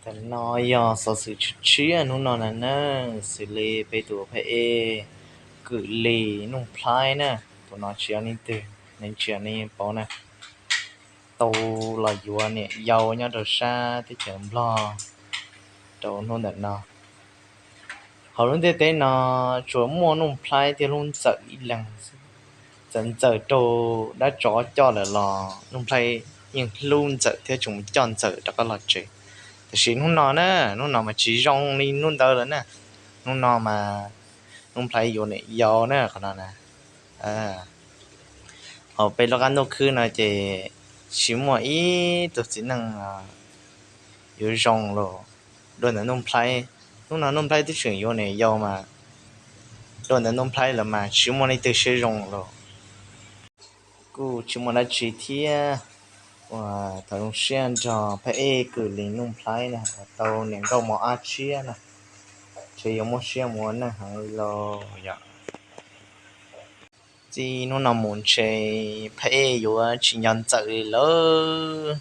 Tam no yog xov xwm tshiab tshiab hnub no na na, xws li peb tus phab ej Kwm Lis Nuj Nplhaib na, tus no tsis yog leej twg, nej tsis yog nej paub na, tau los yuav niam yau nyob rau sab teb chaws Nplog rau hnub ntawm no. Hauv lub ntiaj teb no tsuas muaj Nuj Nplhaib thiab hlub Ntxawm ib leeg xwb. Txawm Ntxawm raug dab tsov coj lawm los Nuj Nplhaib yeej hlub Ntxawm thiab tseem mus coj Ntxawm rov qab los tsev. Tiam sis hnub no na, hnub no mas tsis zoo li hnub ntawd lawm na. Hnub no mas Nuj Nplhaib yuav niam yau na, qhov no na. Hauv peb lub qab ntuj khwb no ces tsis muaj ib tug txiv neej yuav zoo los dua ntawm Nuj Nplhaib. Hnub no Nuj Nplhaib twb tseem yuav niam yau mas dua ntawm Nuj Nplhaib lawm mas tsis muaj leej twg siab zoo los. Kuj tsis muaj dab tsi thiab, ua thaum zoo siab nrog phab ej Kwm Lis Nuj Nplhaib na tau niam nkauj mos ab tshiab na, ntshe yuav muab siab mus ua neej heev li lauj yom. Txij hnub no mus ntshe phab ej yuav tsis nco Ntxawm li lawm.